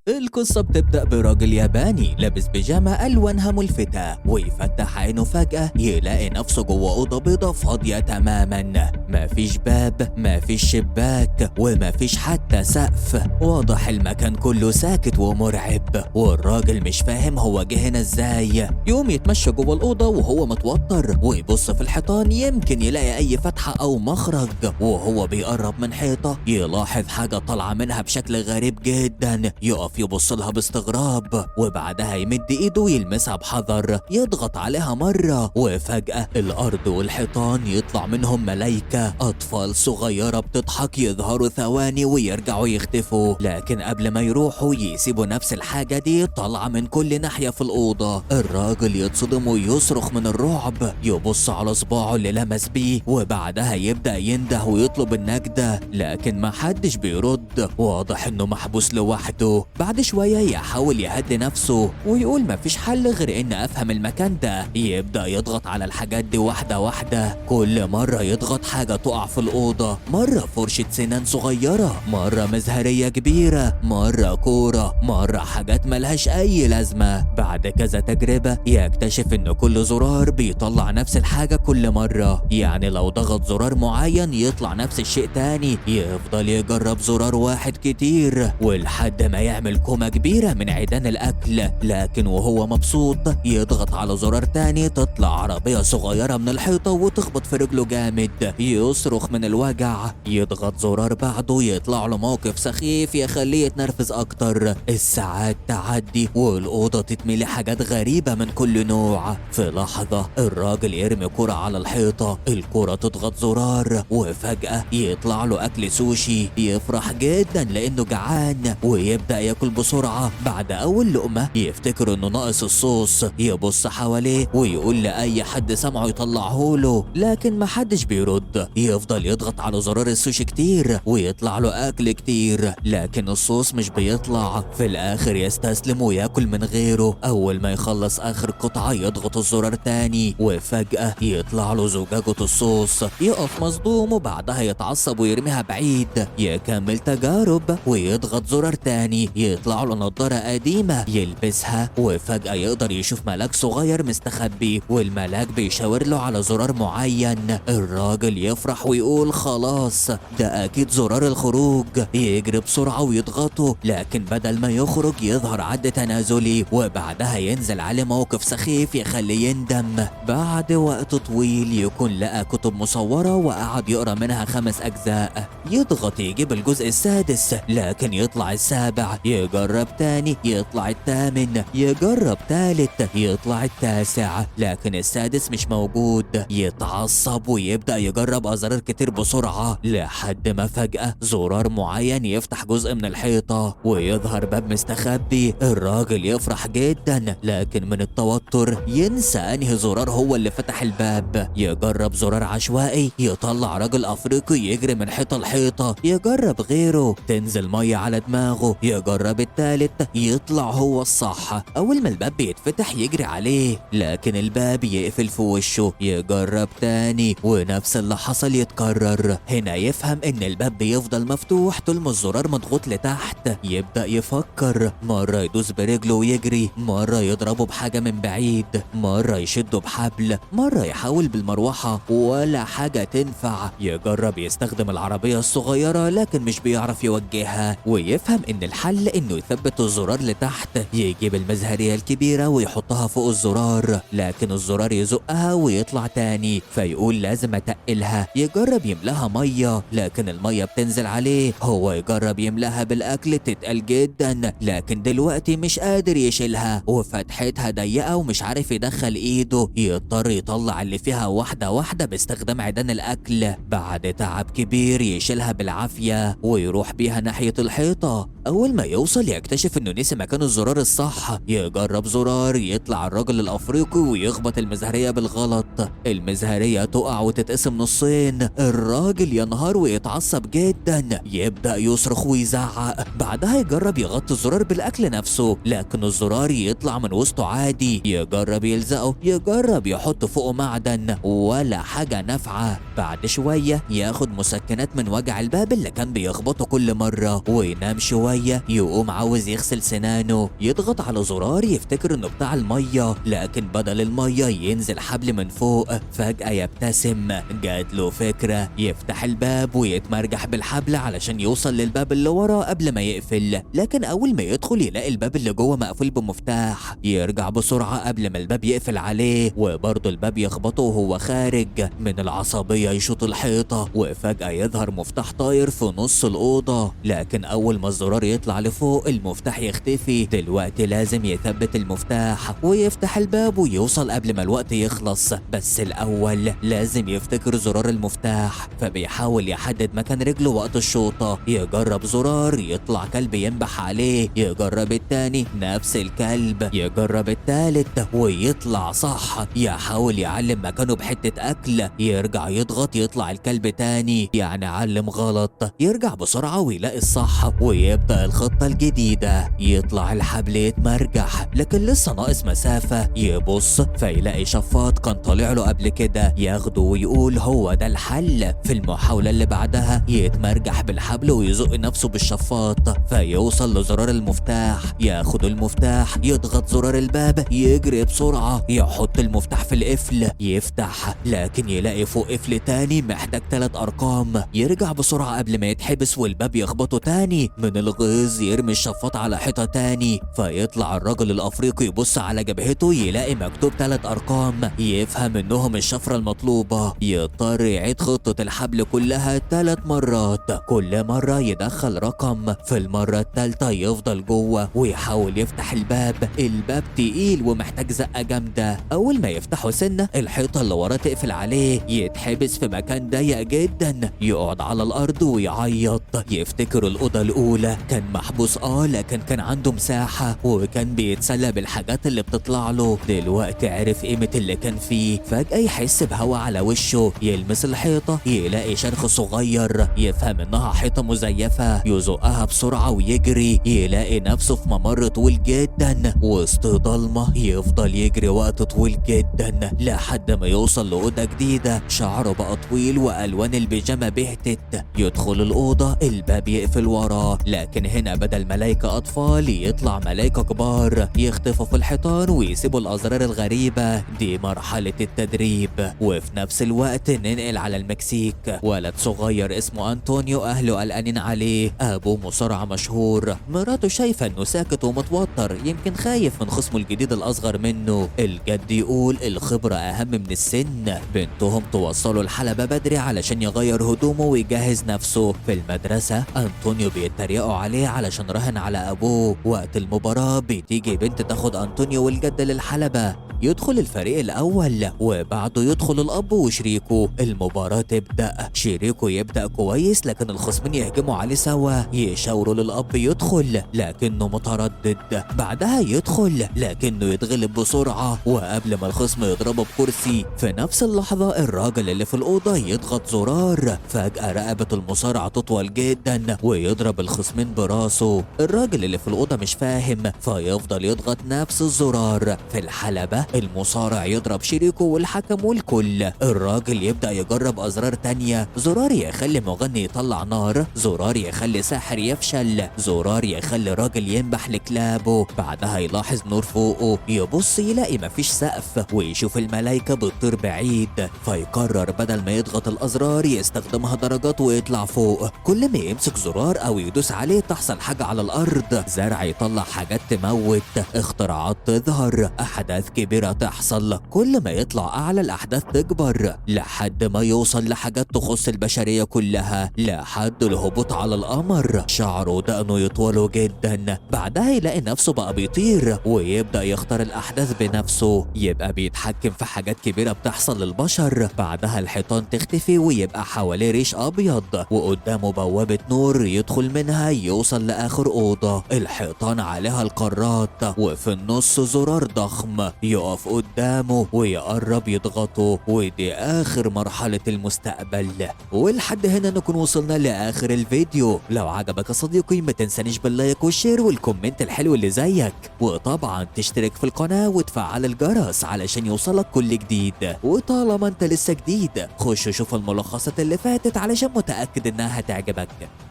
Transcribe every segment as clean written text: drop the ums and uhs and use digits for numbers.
القصة بتبدأ براجل ياباني لابس بيجامة ألوانها ملفتة، ويفتح عينه فجأة يلاقي نفسه جوه أوضة بيضة فاضية تماما، مفيش باب، مفيش شباك، ومفيش حتى سقف. واضح المكان كله ساكت ومرعب، والراجل مش فاهم هو جه هنا ازاي. يقوم يتمشى جوه الأوضة وهو متوتر، ويبص في الحيطان يمكن يلاقي أي فتحة أو مخرج. وهو بيقرب من حيطة يلاحظ حاجة طالعة منها بشكل غريب جدا، يقف يبص لها باستغراب، وبعدها يمد ايده ويلمسها بحذر، يضغط عليها مرة، وفجأة الأرض والحيطان يطلع منهم ملايكة، أطفال صغيرة بتضحك، يظهروا ثواني ويرجعوا يختفوا، لكن قبل ما يروحوا يسيبوا نفس الحاجة دي طالعة من كل ناحية في الأوضة. الراجل يتصدم ويصرخ من الرعب، يبص على صباعه اللي لمس بيه، وبعدها يبدأ ينده ويطلب النجدة، لكن محدش بيرد، واضح انه محبوس لوحده. بعد شوية يحاول يهدي نفسه ويقول مفيش حل غير ان افهم المكان ده. يبدأ يضغط على الحاجات دي واحدة واحدة، كل مرة يضغط حاجة تقع في الأوضة، مرة فرشة سنان صغيرة، مرة مزهرية كبيرة، مرة كورة، مرة حاجات ملهاش أي لازمة. بعد كذا تجربة يكتشف ان كل زرار بيطلع نفس الحاجة كل مرة، يعني لو ضغط زرار معين يطلع نفس الشيء تاني. يفضل يجرب زرار واحد كتير ولحد ما يعمل كومة كبيرة من عيدان الأكل، لكن وهو مبسوط يضغط على زرار تاني تطلع عربية صغيرة من الحيطة وتخبط في رجله جامد، يصرخ من الوجع. يضغط زرار بعده يطلع له موقف سخيف يخليه يتنرفز أكتر. الساعات تعدي والأوضة تتملي حاجات غريبة من كل نوع. في لحظة الراجل يرمي كرة على الحيطة، الكرة تضغط زرار، وفجأة يطلع له أكل سوشي. يفرح جدا لأنه جعان ويبدأ ياكل بسرعة. بعد أول لقمة يفتكر إنه ناقص الصوص، يبص حواليه ويقول لأي حد سمعه يطلعه له، لكن محدش بيرد. يفضل يضغط على زرار السوشي كتير ويطلع له أكل كتير، لكن الصوص مش بيطلع. في الآخر يستسلم وياكل من غيره. أول ما يخلص آخر قطعة يضغط الزرار تاني، وفجأة يطلع له زجاجة الصوص. يقف مصدوم وبعدها يتعصب ويرميها بعيد. يكمل تجارب ويضغط زرار تاني، يطلع له نظارة قديمة يلبسها، وفجأة يقدر يشوف ملاك صغير مستخبي، والملاك بيشاور له على زرار معين. الراجل يفرح ويقول خلاص ده أكيد زرار الخروج. يجري بسرعة ويضغطه، لكن بدل ما يخرج يظهر عد تنازلي، وبعدها ينزل عليه موقف سخيف يخليه يندم. بعد وقت طويل يكون لقى كتب مصورة وقعد يقرأ منها 5 أجزاء. يضغط يجيب الجزء السادس، لكن يطلع السابع. يجرب تاني يطلع الثامن، يجرب تالت يطلع التاسع، لكن السادس مش موجود. يتعصب ويبدأ يجرب أزرار كتير بسرعة، لحد ما فجأة زرار معين يفتح جزء من الحيطة ويظهر باب مستخبي. الراجل يفرح جدا، لكن من التوتر ينسى أنهي زرار هو اللي فتح الباب. يجرب زرار عشوائي يطلع راجل أفريقي يجري من حيطة لحيطة. يجرب غيره تنزل مية على دماغه. يجرب التالت يطلع هو الصح. أول ما الباب بيتفتح يجري عليه، لكن الباب يقفل في وشه. يجرب تاني ونفس اللي حصل يتكرر. هنا يفهم إن الباب بيفضل مفتوح طول ما الزرار مضغوط لتحت. يبدأ يفكر، مرة يدوس برجله ويجري، مرة يضربه بحاجة من بعيد، مرة يشده بحبل، مرة يحاول بالمروحة، ولا حاجة تنفع. يجرب يستخدم العربية الصغيرة لكن مش بيعرف يوجهها، ويفهم إن الحل إنه يثبت الزرار لتحت. يجيب المزهرية الكبيرة ويحطها فوق الزرار، لكن الزرار يزقها ويطلع تاني، فيقول لازم أتقلها. يجرب يملاها مية، لكن المية بتنزل عليه. هو يجرب يملاها بالأكل تتقل جدا، لكن دلوقتي مش قادر يشيلها وفتحتها ضيقة ومش عارف يدخل ايده. يضطر يطلع اللي فيها واحدة واحدة باستخدام عيدان الأكل. بعد تعب كبير يشيلها بالعافية ويروح بيها ناحية الحيطة. أول ما يوصل يكتشف إنه نسي مكان الزرار الصح. يجرب زرار يطلع الراجل الأفريقي ويخبط المزهرية بالغلط. المزهرية تقع وتتقسم نصين. الراجل ينهار ويتعصب جدا، يبدأ يصرخ ويزعق. بعدها يجرب يغطي الزرار بالأكل نفسه، لكن الزرار يطلع من وسطه عادي. يجرب يلزقه، يجرب يحط فوقه معدن، ولا حاجة نافعة. بعد شوية ياخد مسكنات من وجع الباب اللي كان بيخبطه كل مرة، وينام شوية. يقوم يقوم عاوز يغسل سنانه، يضغط على زرار يفتكر انه بتاع المية، لكن بدل المية ينزل حبل من فوق. فجأة يبتسم، جات له فكرة، يفتح الباب ويتمرجح بالحبل علشان يوصل للباب اللي وراه قبل ما يقفل، لكن اول ما يدخل يلاقي الباب اللي جوه مقفول بمفتاح. يرجع بسرعة قبل ما الباب يقفل عليه، وبرضه الباب يخبطه وهو خارج. من العصبية يشوط الحيطة، وفجأة يظهر مفتاح طاير في نص الأوضة، لكن أول ما الزرار يطلع لفوق المفتاح يختفي. دلوقتي لازم يثبت المفتاح ويفتح الباب ويوصل قبل ما الوقت يخلص، بس الأول لازم يفتكر زرار المفتاح، فبيحاول يحدد مكان رجله وقت الشوطة. يجرب زرار يطلع كلب ينبح عليه، يجرب التاني نفس الكلب، يجرب التالت ويطلع صح. يحاول يعلم مكانه بحتة أكل، يرجع يضغط يطلع الكلب تاني، يعني علم غلط. يرجع بسرعة ويلاقي الصح ويبدأ الخطة الجديدة. يطلع الحبل يتمرجح، لكن لسه ناقص مسافة. يبص فيلاقي شفاط كان طالع له قبل كده، ياخده ويقول هو ده الحل. في المحاولة اللي بعدها يتمرجح بالحبل ويزق نفسه بالشفاط، فيوصل لزرار المفتاح، ياخد المفتاح، يضغط زرار الباب، يجري بسرعة، يحط المفتاح في القفل، يفتح، لكن يلاقي فوق قفل تاني محتاج 3 أرقام. يرجع بسرعة قبل ما يتحبس والباب يخبطه تاني. من الغيظ يرمي الشفاط على حيطة تاني، فيطلع الرجل الأفريقي يبص على جبهته يلاقي مكتوب 3 أرقام، يفهم إنهم الشفرة المطلوبة. يضطر يعيد خطة الحبل كلها 3 مرات، كل مرة يدخل رقم. في المرة الثالثة يفضل جوه ويحاول يفتح الباب. الباب تقيل ومحتاج زقة جامدة. أول ما يفتحه سنة الحيطة اللي وراه تقفل عليه، يتحبس في مكان ضيق جدا، يقعد على الأرض ويعيط. يفتكر الأوضة الأولى كان محبوس، لكن كان عنده مساحة وكان بيتسلى بالحاجات اللي بتطلع له. دلوقتي عرف قيمة اللي كان فيه. فجأة يحس بهوا على وشه، يلمس الحيطة يلاقي شرخ صغير، يفهم إنها حيطة مزيفة، يزقها بسرعة ويجري. يلاقي نفسه في ممر طويل جدا وسط ضلمة، يفضل يجري وقت طويل جدا لحد ما يوصل لأوضة جديدة. شعره بقى طويل وألوان البيجامة بهتت. يدخل الأوضة، الباب يقفل وراه، لكن هنا بدل ملايكة أطفال يطلع ملايكة كبار، يختفوا في الحيطان ويسيبوا الأزرار الغريبة. دي مرحلة التدريب. وفي نفس الوقت ننقل على المكسيك. ولد صغير اسمه أنطونيو أهله قلقانين عليه، أبوه مصارع مشهور، مراته شايفة إنه ساكت ومتوتر، يمكن خايف من خصمه الجديد الأصغر منه. الجد يقول الخبرة أهم من السن. بنتهم توصلوا الحلبة بدري علشان يغير هدومه ويجهز نفسه. في المدرسة أنطونيو بيتريقوا عليه علشان راهن على أبوه. وقت المباراة بتيجي بنت تاخد أنطونيو والجد للحلبة. يدخل الفريق الأول وبعده يدخل الأب وشريكه. المباراة تبدأ، شريكه يبدأ كويس لكن الخصمين يهجموا عليه سوا. يشاوروا للأب يدخل لكنه متردد، بعدها يدخل لكنه يتغلب بسرعة، وقبل ما الخصم يضربه بكرسي في نفس اللحظة الراجل اللي في الأوضة يضغط زرار. فجأة رقبة المصارع تطول جدا ويضرب الخصمين براسه. الراجل اللي في الأوضة مش فاهم فيفضل يضغط نفس الزرار. في الحلبة المصارع يضرب شريكه والحكم والكل. الراجل يبدأ يجرب أزرار تانية، زرار يخلي مغني يطلع نار، زرار يخلي ساحر يفشل، زرار يخلي راجل ينبح لكلابه. بعدها يلاحظ نور فوقه، يبص يلاقي مفيش سقف ويشوف الملايكة بتطير بعيد، فيقرر بدل ما يضغط الأزرار يستخدمها درجات ويطلع فوق. كل ما يمسك زرار أو يدوس عليه تحصل حاجة على الأرض، زرع يطلع حاجات تموت، اختراعات تظهر، أحداث كبيرة تحصل. كل ما يطلع أعلى الأحداث تكبر لحد ما يوصل لحاجات تخص البشرية كلها، لحد الهبوط على القمر. شعره ودقنه يطولوا جدا. بعدها يلاقي نفسه بقى بيطير ويبدأ يختار الأحداث بنفسه، يبقى بيتحكم في حاجات كبيرة بتحصل للبشر. بعدها الحيطان تختفي ويبقى حواليه ريش أبيض وقدامه بوابة نور يدخل منها يوصل لآخر أوضة، الحيطان عليها القارات وفي النص زرار ضخم. يقف يقف قدامه ويقرب يضغطه، ودي آخر مرحلة المستقبل. ولحد هنا نكون وصلنا لآخر الفيديو. لو عجبك يا صديقي ما تنسانيش بال like وال share وال comment الحلو اللي زيك، وطبعا تشترك في القناة وتفعل الجرس علشان يوصلك كل جديد. وطالما انت لسه جديد خش شوف الملخصات اللي فاتت علشان متأكد انها هتعجبك.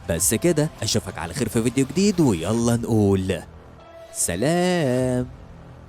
بس كده، اشوفك على خير في فيديو جديد، ويلا نقول سلام.